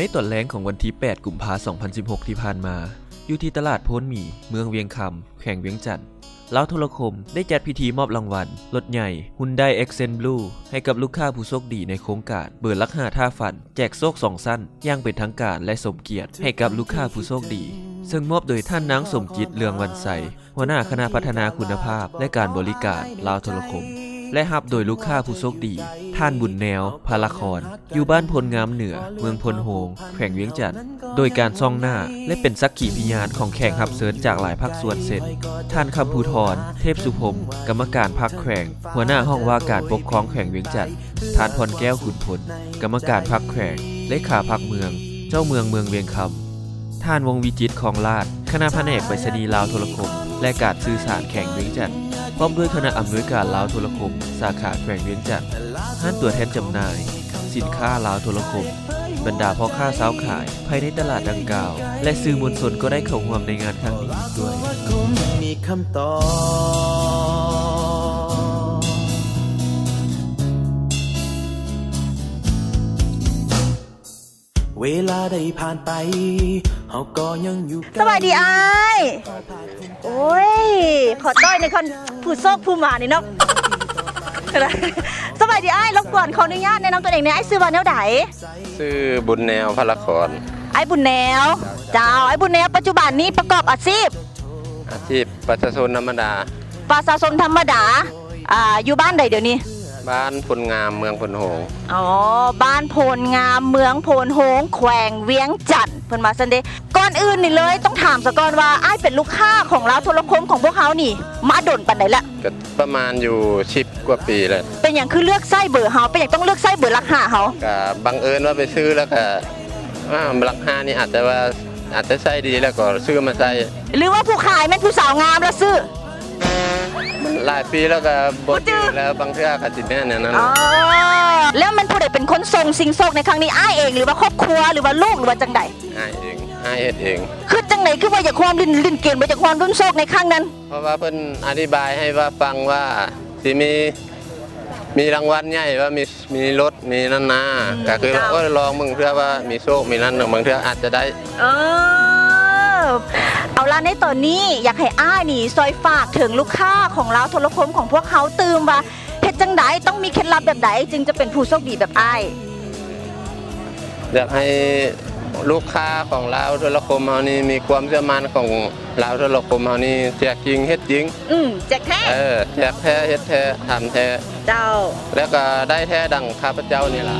ໃນຕອນແລງຂອງວັນທີແປດ ກຸມພາ ສອງພັນສິບຫົກ ທີ່ຜ່ານມາ, ຢູ່ທີ່ຕະຫຼາດໂພນໝີ ເມືອງວຽງຄຳ ແຂວງວຽງຈັນ, ລາວໂທລະຄົມໄດ້ຈັດພິທີມອບລາງວັນລົດໃຫຍ່ Hyundai Accent Blue ໃຫ້ກັບລູກຄ້າຜູ້ໂຊກດີໃນໂຄງການເບີຫຼັກຫ້າທ່າຝັນ ແຈກໂຊກສອງຊັ້ນຢ່າງເປັນທາງການ ແລະ ສົມກຽດໃຫ້ກັບລູກຄ້າຜູ້ໂຊກດີ, ເຊິ່ງມອບໂດຍທ່ານນາງ ສົມຈິດ ເລືອງວັນໄຊ, ຫົວໜ້າຄະນະພັດທະນາຄຸນນະພາບ ແລະ ການບໍລິການລາວໂທລະຄົມ ແລະ ຮັບໂດຍລູກຄ້າຜູ້ໂຊກດີ ທ່ານ ບຸນແນວ ພະລະຄອນ ຢູ່ບ້ານໂພນງາມເໜືອ ເມືອງໂພນໂຮງ ແຂວງວຽງຈັນ, ໂດຍການສ່ອງໜ້າ ແລະ ເປັນສັກຂີພະຍານຂອງແຂກຮັບເຊີນຈາກຫຼາຍພາກສ່ວນ ເຊັ່ນ ທ່ານ ຄຳພູທອນ ເທບສຸພົມ ກຳມະການພັກແຂວງ, ຫົວໜ້າຫ້ອງວ່າການປົກຄອງແຂວງວຽງຈັນ, ທ່ານ ພອນແກ້ວ ຂຸນພົນ ກຳມະການພັກແຂວງ, ເລຂາພັກເມືອງ, ເຈົ້າເມືອງເມືອງວຽງຄຳ, ທ່ານ ວົງວິຈິດ ຄອງລາດ ຄະນະພະແນກໄປສະນີລາວໂທລະຄົມ ແລະ ການສື່ສານແຂວງວຽງຈັນ, ພ້ອມດ້ວຍຄະນະອຳນວຍການລາວໂທລະຄົມ ສາຂາແຂວງວຽງຈັນ, ຮ້ານຕົວແທນຈຳໜ່າຍສິນຄ້າລາວໂທລະຄົມ, ບັນດາພໍ່ຄ້າຊາວຂາຍພາຍໃນຕະຫຼາດດັ່ງກ່າວ ແລະ ສື່ມວນຊົນກໍໄດ້ເຂົ້າຮ່ວມໃນງານຄັ້ງນີ້ອີກດ້ວຍ. ເວລາໄດ້ຜ່ານໄປ ເຮົາກໍຍັງຢູ່ ສະບາຍດີອ້າຍ. ໂອ້ຍ ຂໍຕ້ອຍໃນຄົນຜູ້ໂຊກຜູ້ໝານນີ້ເນາະ. ສະບາຍດີອ້າຍ, ລົບກວນຂໍອະນຸຍາດແນະນຳຕົວເອງແດ່, ອ້າຍຊື່ວ່າແນວໃດ? ຊື່ບຸນແນວ ພະລະຄອນ. ອ້າຍບຸນແນວ. ເຈົ້າ. ເຈົ້າ, ອ້າຍບຸນແນວ ປັດຈຸບັນນີ້ປະກອບອາຊີບ? ອາຊີບປະຊາຊົນທຳມະດາ. ປະຊາຊົນທຳມະດາ. ອ່າ ຢູ່ບ້ານໃດດຽວນີ້? ບ້ານໂພນງາມ ເມືອງໂພນໂຮງ. ອໍ ບ້ານໂພນງາມ ເມືອງໂພນໂຮງ ແຂວງວຽງຈັນ ເພິ່ນວ່າຊັ້ນເດ. ກ່ອນອື່ນນີ້ເລີຍ ຕ້ອງຖາມສາກ່ອນວ່າ ອ້າຍເປັນລູກຄ້າຂອງລາວໂທລະຄົມຂອງພວກເຮົານີ້ມາດົນປານໃດລະ? ກໍປະມານຢູ່ສິບກວ່າປີແລ້ວ. ເປັນຫຍັງຄືເລືອກໃຊ້ເບີເຮົາ? ເປັນຫຍັງຕ້ອງເລືອກໃຊ້ເບີຫຼັກຫ້າເຮົາ? ກໍບັງເອີນວ່າໄປຊື້ແລ້ວກໍ ອ່າ ຫຼັກຫ້ານີ້ອາດຈະວ່າ ອາດຈະໃຊ້ດີແລ້ວກໍຊື້ມາໃຊ້. ຫຼືວ່າຜູ້ຂາຍແມ່ນຜູ້ສາວງາມແລ້ວຊື້? ມັນຫຼາຍປີແລ້ວກໍບໍ່ຈື່ແລ້ວ, ບາງເທື່ອກໍຊິແມ່ນແນວນັ້ນ. ອໍ ແລ້ວແມ່ນຜູ້ໃດເປັນຄົນສົ່ງສິ່ງໂຊກໃນຄັ້ງນີ້? ອ້າຍເອງ ຫຼືວ່າຄອບຄົວ ຫຼືວ່າລູກ ຫຼືວ່າຈັ່ງໃດ? ອ້າຍເອງ, ອ້າຍເຮັດເອງ. ຄິດຈັ່ງໃດຄືວ່າຢາກຮ່ວມຫຼິ້ນ ຫຼິ້ນເກມ ບໍ່ຢາກຮ່ວມລຸ້ນໂຊກໃນຄັ້ງນັ້ນ? ເພາະວ່າເພິ່ນອະທິບາຍໃຫ້ວ່າຟັງວ່າຊິມີ ມີລາງວັນໃຫຍ່ ວ່າມີ ມີລົດ ມີນັ້ນນາ. ອືມ. ກໍຄືວ່າ ເຈົ້າ ໂອ້ຍ ລອງເບິ່ງເທື່ອວ່າມີໂຊກມີນັ້ນ, ບາງເທື່ອອາດຈະໄດ້. ເອີ ເອົາລະ, ໃນຕອນນີ້ຢາກໃຫ້ອ້າຍນີ້ຊ່ອຍຝາກເຖິງລູກຄ້າຂອງລາວໂທລະຄົມຂອງພວກເຮົາຕື່ມວ່າ ເຮັດຈັ່ງໃດ, ຕ້ອງມີເຄັດລັບແບບໃດ ຈຶ່ງຈະເປັນຜູ້ໂຊກດີແບບອ້າຍ? ຢາກໃຫ້ລູກຄ້າຂອງລາວໂທລະຄົມເຮົານີ້ ມີຄວາມເຊື່ອໝັ້ນຂອງລາວໂທລະຄົມເຮົານີ້ ແຈກຈິງເຮັດຈິງ. ອືມ, ແຈກແທ້. ເອີ, ແຈກແທ້ເຮັດແທ້ທຳແທ້. ເຈົ້າ. ແລ້ວກໍໄດ້ແທ້ດັ່ງຂ້າພະເຈົ້ານີ້ລະ.